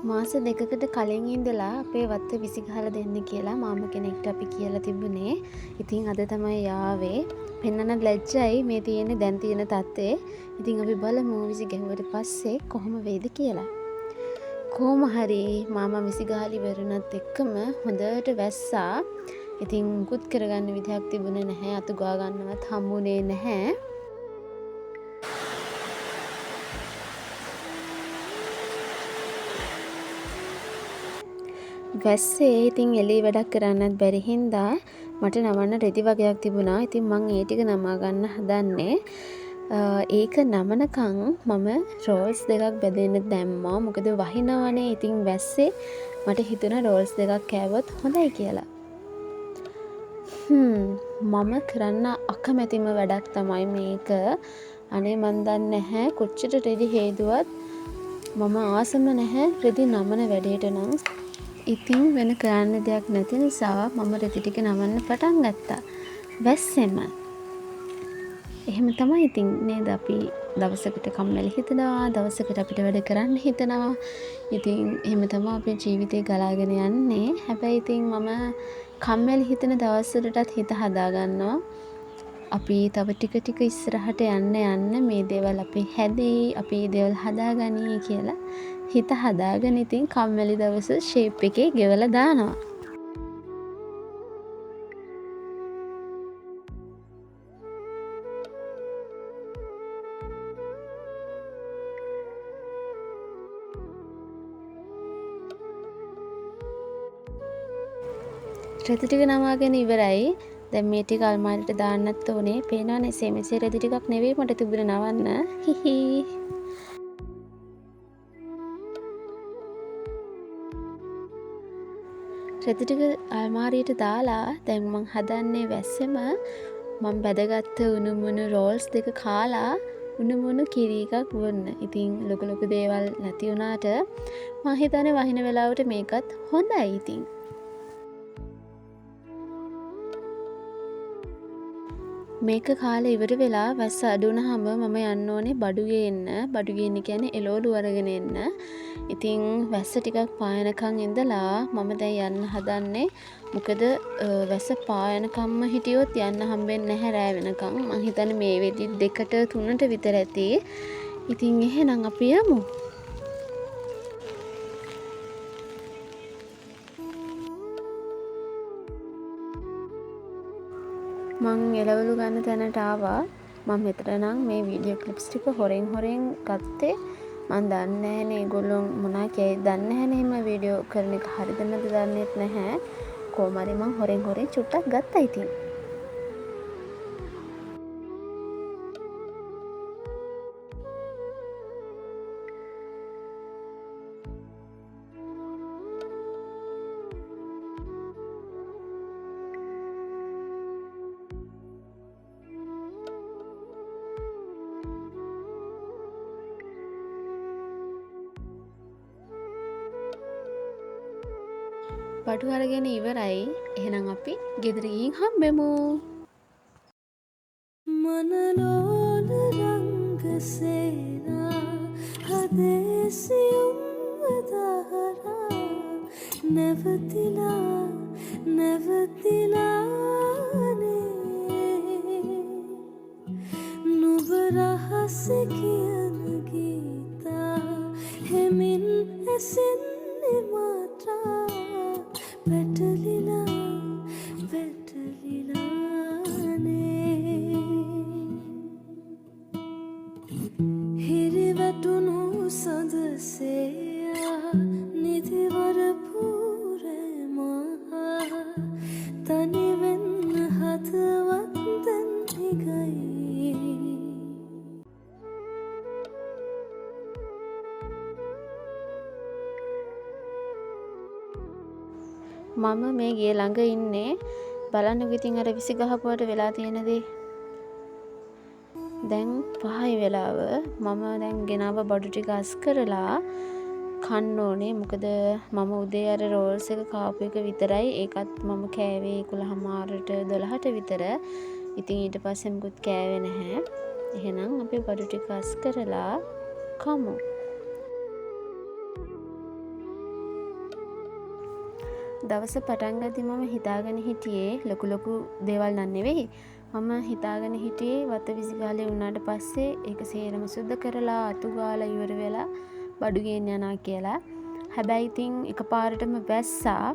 මාස දෙකකට කලින් ඉඳලා අපේ වත්ත විසි ගහලා දෙන්න කියලා මාමා කෙනෙක්ට අපි කියලා තිබුණේ. ඉතින් අද තමයි ආවේ. පෙන්නන්න ලැජ්ජයි මේ තියෙන්නේ දැන් තියෙන තත්ත්වේ. ඉතින් අපි බලමු විසි ගැහුවට පස්සේ කොහොම වේද කියලා. කොහොම හරි මාමා විසි ගහලා ඉවර වුණත් එක්කම හොඳට වැස්සා. ඉතින් මුකුත් කරගන්න විදිහක් තිබුණේ නැහැ. අතු ගා ගන්නවත් හම්බුනේ නැහැ. වැස්සේ ඉතින් එළිය වැඩක් කරන්නත් බැරි හින්දා මට නමන්න රෙදි වගයක් තිබුණා. ඉතින් මං ඒ ටික නමා ගන්න හදන්නේ. ඒක නමනකං මම රෝල්ස් දෙකක් බැදෙන්න දැම්මා. මොකද වහිනවනේ. ඉතින් වැස්සේ මට හිතුණා රෝල්ස් දෙකක් කෑවොත් හොඳයි කියලා. මම කරන්න අකමැතිම වැඩක් තමයි මේක. අනේ මං දන්නේ නැහැ කොච්චර රෙදි හේදුවත් මම ආසම නැහැ රෙදි නමන වැඩේට නම්. ඉතින් වෙන කරන්න දෙයක් නැති නිසා මම රෙදි ටික නමන්න පටන් ගත්තා. වැස්සෙම. එහෙම තමයි ඉතින් නේද, අපි දවසකට කම්මැලි හිතෙනවා, දවසකට අපිට වැඩ කරන්න හිතෙනවා. ඉතින් එහෙම තමයි අපේ ජීවිතේ ගලාගෙන යන්නේ. හැබැයි ඉතින් මම කම්මැලි හිතෙන දවස්වලටත් හිත හදාගන්නවා. අපි තව ටික ටික ඉස්සරහට යන්න යන්න මේ දේවල් අපි හැදෙයි, අපි මේ දේවල් හදාගනී කියලා හිත හදාගෙන ඉතින් කම්මැලි දවස ෂේප් එකේ ගෙවලා දානවා. රෙදි ටික නමාගෙන ඉවරයි. දැන් මේ ටික අල්මාරියට දාන්නත් ඕනේ. පේනවනේ එසේ මෙසේ රෙදි ටිකක් නෙවෙයි මට තිබුණේ නවන්න. හිහි. රෙදි ටික අල්මාරියට දාලා දැන් මං හදන්නේ වැස්සෙම මං බැදගත්ත උණුමුණු රෝල්ස් දෙක කාලා උණුමුණු කිරි එකක් බොන්න. ඉතින් ලොකු ලොකු දේවල් නැති වුණාට මං හිතන්නේ වහින වෙලාවට මේකත් හොඳයි ඉතින්. මේක කාලේ ඉවර වෙලා වැස්ස අඩු වුණාම මම යන්න ඕනේ බඩු ගේන්න. බඩු ගේන්න කියන්නේ එළවලු අරගෙන එන්න. ඉතින් වැස්ස ටිකක් පායනකන් ඉඳලා මම දැන් යන්න හදන්නේ. මොකද වැස්ස පායනකම්ම හිටියොත් යන්න හම්බෙන්නේ නැහැ රෑ වෙනකන්. මං හිතන්නේ මේ වෙද්දි දෙකට තුනට විතර ඇති. ඉතින් එහෙනම් අපි යමු. මං එළවලු ගන්න තැනට ආවා. මං මෙතන නම් මේ වීඩියෝ ක්ලිප්ස් ටික හොරෙන් හොරෙන් ගත්තේ. මං දන්නේ නැහැනේ ඒගොල්ලෝ මොනා කියයිද දන්නේ නැහැනේ. එහෙම වීඩියෝ කරන එක හරිද නැද්ද දන්නෙත් නැහැ. කොහොම හරි මං හොරෙන් හොරෙන් චුට්ටක් ගත්තා ඉතින්. බඩු අරගෙන ඉවරයි. එහෙනම් අපි ගෙදර ගිහින් හම්බෙමු. මනලෝල රංගසේනා හදේසියුම් දහරා නැවතිලා නැවතිලානේ නුඹ රහස කියන ගීතා හෙමින් ඇසෙන්නේ මාත්‍රා පැටලිලා පැටලිලානේ හිරිවැටුණු සඳසේයා නිදිවර පුරමහා තනිවෙන්න හදවත් දැන් හිගයි. මම මේ ගේ ළඟ ඉන්නේ. බලන්නකෝ ඉතින් අර විසි ගහපුවට වෙලා තියෙන දේ. දැන් 5යි වෙලාව. මම දැන් ගෙනාව බඩු ටික අස් කරලා කන්න ඕනේ. මොකද මම උදේ අර රෝල්ස් එක කාපු එක විතරයි. ඒකත් මම කෑවේ එකොළහමාරට 12ට විතර. ඉතින් ඊට පස්සේ මුකුත් කෑවේ නැහැ. එහෙනම් අපි බඩු ටික අස් කරලා කමු. දවස පටන් ගද්දි මම හිතාගෙන හිටියේ ලොකු ලොකු දේවල් නම් නෙවෙයි. මම හිතාගෙන හිටියේ වත විසි ගාලේ වුණාට පස්සේ ඒක සේරම සුද්ධ කරලා අතු ගාලා ඉවර වෙලා බඩු ගේන්න යනවා කියලා. හැබැයි ඉතින් එකපාරටම වැස්සා.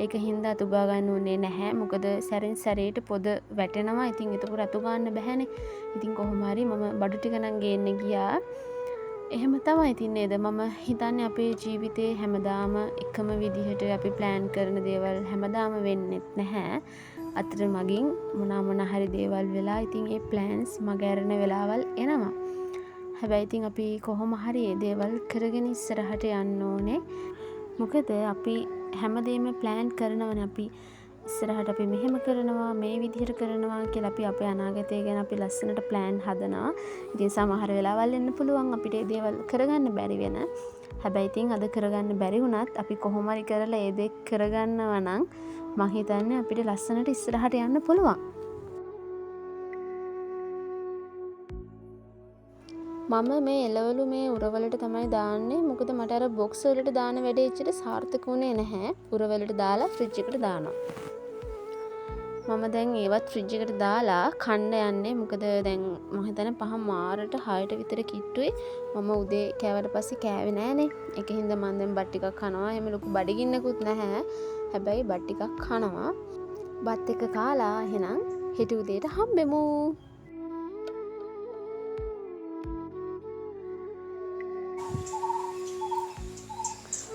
ඒක හින්දා අතු ගා ගන්න උනේ නැහැ. මොකද සැරෙන් සැරේට පොද වැටෙනවා. ඉතින් එතකොට අතු ගන්න බැහැනේ. ඉතින් කොහොම හරි මම බඩු ටික නම් ගේන්න ගියා. එහෙම තමයි ඉතින් නේද? මම හිතන්නේ අපේ ජීවිතේ හැමදාම එකම විදිහට අපි ප්ලෑන් කරන දේවල් හැමදාම වෙන්නෙත් නැහැ. අතර මගින් මොනා මොනා හරි දේවල් වෙලා ඉතින් ඒ ප්ලෑන්ස් මග ඇරෙන වෙලාවල් එනවා. හැබැයි ඉතින් අපි කොහොම හරි ඒ දේවල් කරගෙන ඉස්සරහට යන්න ඕනේ. මොකද අපි හැමදේම ප්ලෑන් කරනවනේ. අපි ඉස්සරහට අපි මෙහෙම කරනවා, මේ විදිහට කරනවා කියලා අපි අපේ අනාගතය ගැන අපි ලස්සනට ප්ලෑන් හදනවා. ඉතින් සමහර වෙලාවල් එන්න පුළුවන් අපිට ඒ දේවල් කරගන්න බැරි වෙන. හැබැයි ඉතින් අද කරගන්න බැරි වුණත් අපි කොහොම හරි කරලා ඒ දේ කරගන්නවා නම් මං හිතන්නේ අපිට ලස්සනට ඉස්සරහට යන්න පුළුවන්. මම මේ එළවලු මේ උරවලට තමයි දාන්නේ. මොකද මට අර බොක්ස් වලට දාන වැඩේ එච්චර සාර්ථක වුණේ නැහැ. උරවලට දාලා ෆ්‍රිජ් එකට දානවා. මම දැන් ඒවත් ෆ්‍රිජ් එකට දාලා කන්න යන්නේ. මොකද දැන් මං හිතන්නේ පහ මාරට හයට විතර කිට්ටුයි. මම උදේ කෑවට පස්සේ කෑවේ නෑනේ. ඒක හින්දා මං දැන් බත් ටිකක් කනවා. එහෙම ලොකු බඩගින්නකුත් නැහැ. හැබැයි බත් ටිකක් කනවා. බත් එක කාලා එහෙනම් හෙට උදේට හම්බෙමු.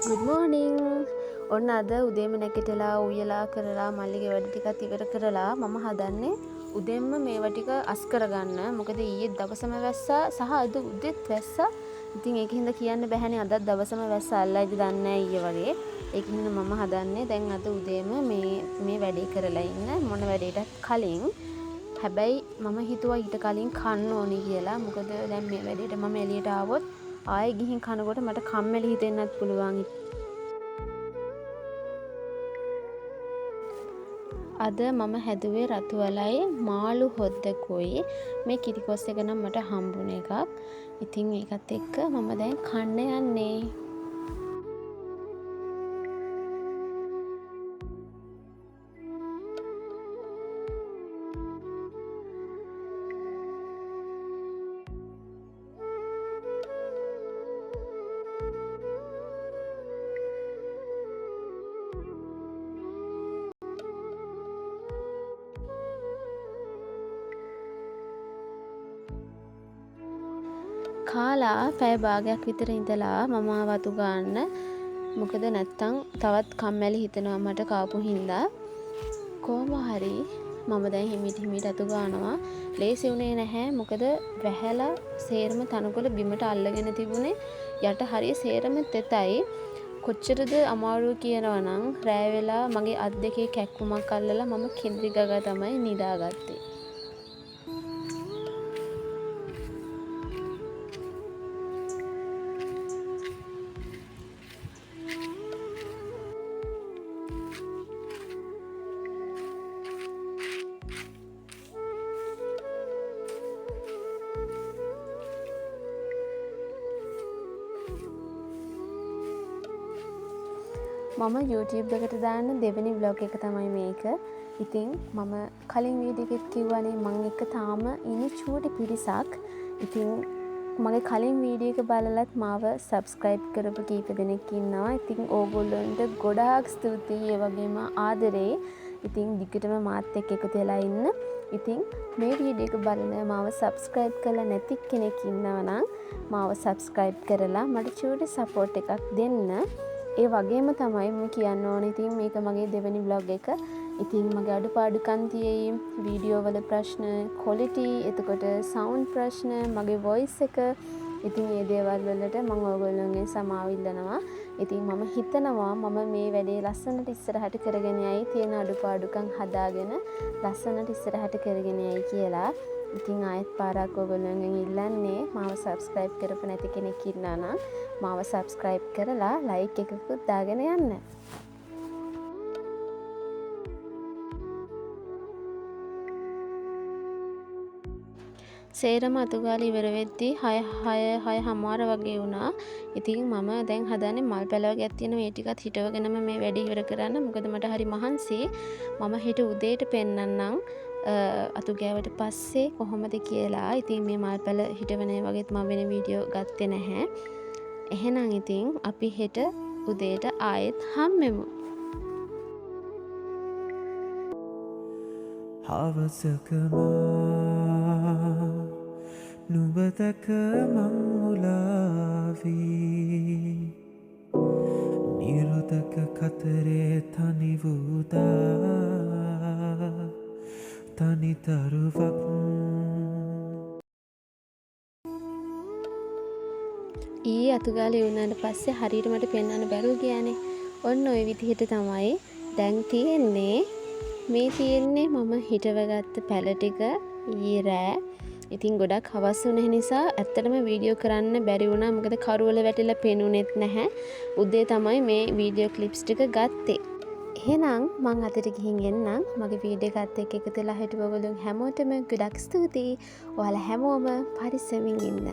Good morning. ඔන්න අද උදේම නැගිටලා උයලා කරලා මල්ලිගේ වැඩ ටිකත් ඉවර කරලා මම හදන්නේ උදෙන්ම මේවා ටික අස් කරගන්න. මොකද ඊයේ දවසම වැස්සා සහ අද උදෙත් වැස්සා. ඉතින් ඒක හින්දා කියන්න බැහැනේ අදත් දවසම වැස්සා අල්ලයිද දන්නේ නෑ ඊයේ වගේ. ඒක හින්දා මම හදන්නේ දැන් අද උදේම මේ වැඩේ කරලා ඉන්න මොන වැඩේටත් කලින්. හැබැයි මම හිතුවා ඊට කලින් කන්න ඕනි කියලා. මොකද දැන් මේ වැඩේට මම එළියට ආවොත් ආයෙ ගිහින් කනකොට මට කම්මැලි හිතෙන්නත් පුළුවන්. අද මම හැදුවේ රතු වලයි මාළු හොද්දකුයි. මේ කිරිකොස් එක නම් මට හම්බුන එකක්. ඉතින් ඒකත් එක්ක මම දැන් කන්න යන්නේ. කාලා පැය භාගයක් විතර ඉඳලා මම ආවා අතු ගන්න. මොකද නැත්තම් තවත් කම්මැලි හිතෙනවා මට කාපු හින්දා. කොහොම හරි මම දැන් හිමීට හිමීට අතු ගන්නවා. ලේසි වුණේ නැහැ. මොකද වැහැලා සේරම තනකොළ බිමට අල්ලගෙන තිබුණේ. යට හරිය සේරම තෙතයි. කොච්චරද අමාරුව කියනවා නම් රෑ වෙලා මගේ අත් දෙකේ කැක්කුමක් අල්ලලා මම කෙඳිරි ගගා තමයි නිදාගත්තේ. මම YouTube එකට දාන දෙවෙනි vlog එක තමයි මේක. ඉතින් මම කලින් වීඩියෝ එකෙත් කිව්වනේ මං එක්ක තාම ඉන්නේ චූටි පිරිසක්. ඉතින් මගේ කලින් වීඩියෝ එක බලලත් මාව subscribe කරපු කීප දෙනෙක් ඉන්නවා. ඉතින් ඕගොල්ලන්ට ගොඩාක් ස්තුතියි, ඒ වගේම ආදරේ. ඉතින් දිගටම මාත් එක්ක එකතු වෙලා ඉන්න. ඉතින් මේ වීඩියෝ එක බලන මාව subscribe කරලා නැති කෙනෙක් ඉන්නවා නම් මාව subscribe කරලා මට චූටි support එකක් දෙන්න. ඒ වගේම තමයි මම කියන්න ඕනේ, ඉතින් මේක මගේ දෙවෙනි vlog එක. ඉතින් මගේ අඩුපාඩුකම් තියෙයි, වීඩියෝ වල ප්‍රශ්න, ක්වොලිටි, එතකොට සවුන්ඩ් ප්‍රශ්න, මගේ වොයිස් එක. ඉතින් මේ දේවල් වලට මම ඔයගොල්ලන්ගෙන් සමාව ඉල්ලනවා. ඉතින් මම හිතනවා මම මේ වැඩේ ලස්සනට ඉස්සරහට කරගෙන යයි, තියෙන අඩුපාඩුකම් හදාගෙන ලස්සනට ඉස්සරහට කරගෙන යයි කියලා. ඉතින් ආයෙත් පාරක් ඔයගොල්ලන්ගෙන් ඉල්ලන්නේ මාව සබ්ස්ක්‍රයිබ් කරපු නැති කෙනෙක් ඉන්නා නම් මාව සබ්ස්ක්‍රයිබ් කරලා ලයික් එකකුත් දාගෙන යන්න. සේරම අතු ගාලා ඉවර වෙද්දී 6 6 6:30 වගේ වුණා. ඉතින් මම දැන් හදන්නේ මල් පැල වගේක් තියෙනවා. ඒ ටිකත් හිටවගෙනම මේ වැඩේ ඉවර කරන්න. මොකද මට හරි මහන්සි. මම හෙට උදේට පෙන්නන්නම් අතු ගෑවට පස්සේ කොහොමද කියලා. ඉතින් මේ මල් පැල හිටවන ඒ වගේත් මම වෙන වීඩියෝ ගත්තේ නැහැ. එහෙනම් ඉතින් අපි හෙට උදේට ආයෙත් හම්බෙමු. හවසක මා නුඹ දැක මං මුලාවී නිරුදක කතරේ තනි වූ දා තනි තරුවක්. ඊයේ අතු ගාලා ඉවර වුණාට පස්සේ හරියට මට පෙන්වන්න බැරුව ගියානේ. ඔන්න ඔය විදිහට තමයි දැන් තියෙන්නේ. මේ තියෙන්නේ මම හිටවගත්ත පැල ටික ඊයේ රෑ. ඉතින් ගොඩක් හවස් වුණ නිසා ඇත්තටම වීඩියෝ කරන්න බැරි වුණා. මොකද කරුවල වැටිලා පෙනුනෙත් නැහැ. උදේ තමයි මේ වීඩියෝ ක්ලිප්ස් ටික ගත්තේ. එහෙනම් මං අදට ගිහින් එන්නම්. මගේ වීඩියෝ එකත් එක්ක එකතු වෙලා හිටපු ඔයගොල්ලෝ හැමෝටම ගොඩක් ස්තුතියි. ඔයාලා හැමෝම පරිස්සමින් ඉන්න.